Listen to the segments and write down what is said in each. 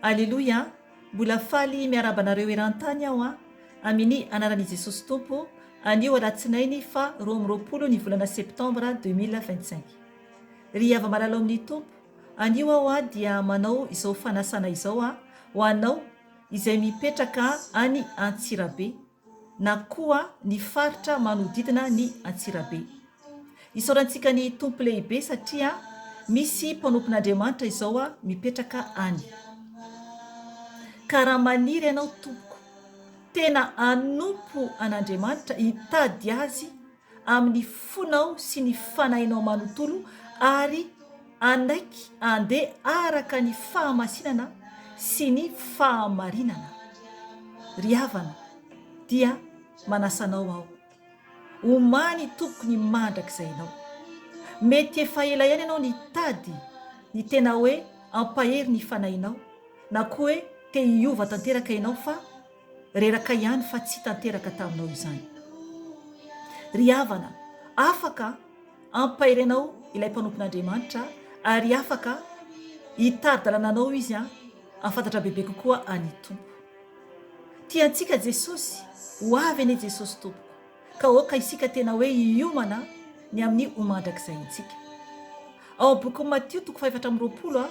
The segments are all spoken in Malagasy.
Aleloia! Mbola faly miarahaba anareo eran-tany aho an! Amini anaran'i Jesosy Tompo, anio alatsinainy faha 22 ny volana septambra 2025. Ry hava-malala ao amin'ny Tompo, anio aho an dia manao izao fanasana izao an ho anao izay mipetraka any Antsirabe, na koa ny faritra manodidina ny Antsirabe. Isaorantsika ny Tompo lehibe satria misy mpanompon'Andriamanitra izao mipetraka any. Ka raha maniry ianao tompoko tena hanompo an'Andriamanitra, hitady Azy amin'ny fonao sy ny fanahinao manontolo ary hanaiky handeha araka ny fahamasinana sy ny fahamarinana. Ry havana, dia manasa anao aho. Omany tompoko ny mandrakizainao. Mety efa ela ihany ianao nitady ny tena hoe hampahery ny fanahinao na koa hoe te hiova tanteraka ianao fa Reraka ihany fa tsy tanteraka taminao izany. Ry havana, afaka hampahery anao ilay mpanompon'Andriamanitra ary afaka hitari-dalana anao izy hahafantatra bebe kokoa an'i Tompo. Tia antsika Jesosy, ho avy anie Jesosy Tompoko. Ka aoka isika tena hoe hiomana ny amin'ny ho mandrakizaintsika. Ao amin'ny bokin'i Matio toko fahefatra amby 20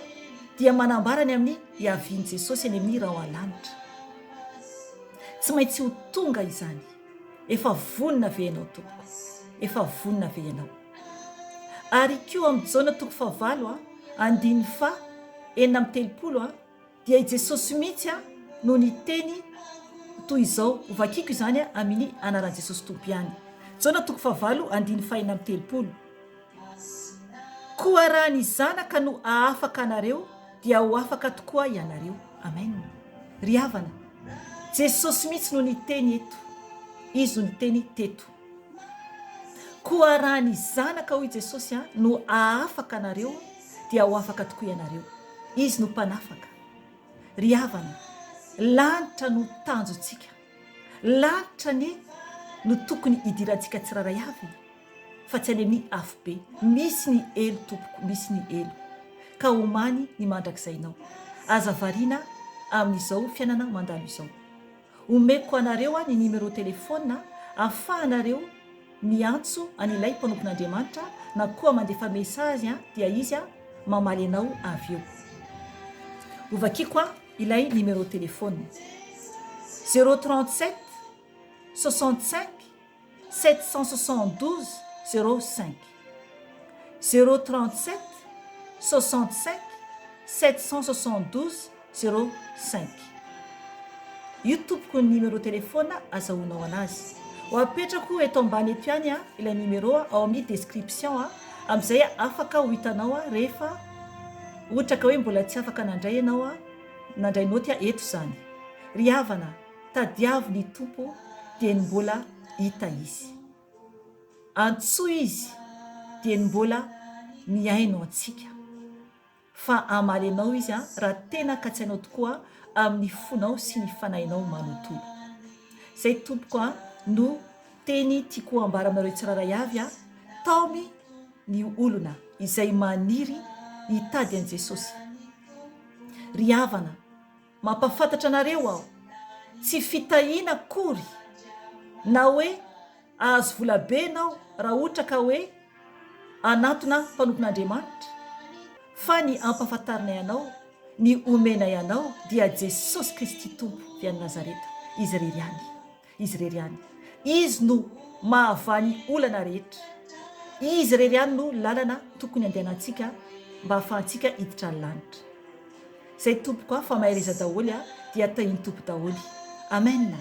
dia manambara ny amin'ny hiavian'i Jesosy any amin'ny rahona lanitra. Tsy maintsy ho tonga izany. Efa vonona ve ianao tompoko? Efa vonona ve ianao? Ary koa amin'ny Jaona toko fahavalo andininy faha 36 dia i Jesosy mihitsy no niteny toy izao, hovakiko izany amini anaran'i Jesosy Tompo ihany. Jaona toko fahavalo andininy fahenina amby 30. Koa raha ny Zanaka no ahafaka anareo dia ho afaka tokoa ianareo. Amen. Ry havana, Jesosy mihitsy no niteny eto. Izy no niteny teto. Koa raha ny Zanaka hoy Jesosy no ahafaka anareo dia ho afaka tokoa ianareo. Izy no mpanafaka. Ry havana, lanitra no tanjontsika. Lanitra anie no tokony hidirantsika tsirairay avy fa tsy any amin'ny afobe. Misy ny helo tompoko, misy ny helo. Ka omany ny mandrakizainao. Aza variana amin'izao fiainana mandalo izao. Omeko anareo ny numéro téléphone ahafahanareo miantso an'ilay mpanompon'Andriamanitra na koa mandefa message dia izy mamaly anao avy eo. Hovakiko ilay numéro téléphone. 037 65 772 05 037 65 772 05 Io tompoko ny numéro téléphone azahoanao anazy. Ho apetrako eto ambany eto ihany ilay numéro ao amin'ny description amin'izay afaka ho hitanao rehefa ohatra ka hoe mbola tsy afaka nandray ianao nandray naoty eto izany. Ry havana, tadiavo ny Tompo dieny mbola hita Izy. Antsoy Izy dieny mbola mihaino antsika. Fa hamaly anao Izy raha tena katsainao tokoa amin'ny fonao sy ny fanahinao manontolo. Izay tompoko a no teny tiako hambara aminareo tsirairay avy a, taomy ny olona izay maniry hitady an'i Jesosy. Ry havana, mampahafantatra anareo aho, tsy fitahiana akory na hoe ahazo vola be ianao raha ohatra ka hoe hanantona mpanompon'Andriamanitra, fa ny ampahafantarinay anao, ny omenay anao dia Jesosy Kristy Tompo avy any Nazareta, Izy irery ihany. Izy irery ihany. Izy no mahavaha ny olana rehetra. Izy irery ihany no lalana tokony andehanantsika mba hahafahantsika hiditra ny lanitra. Zay tompoko a fa mahereza daholo a dia tahin'ny Tompo daholo. Amen.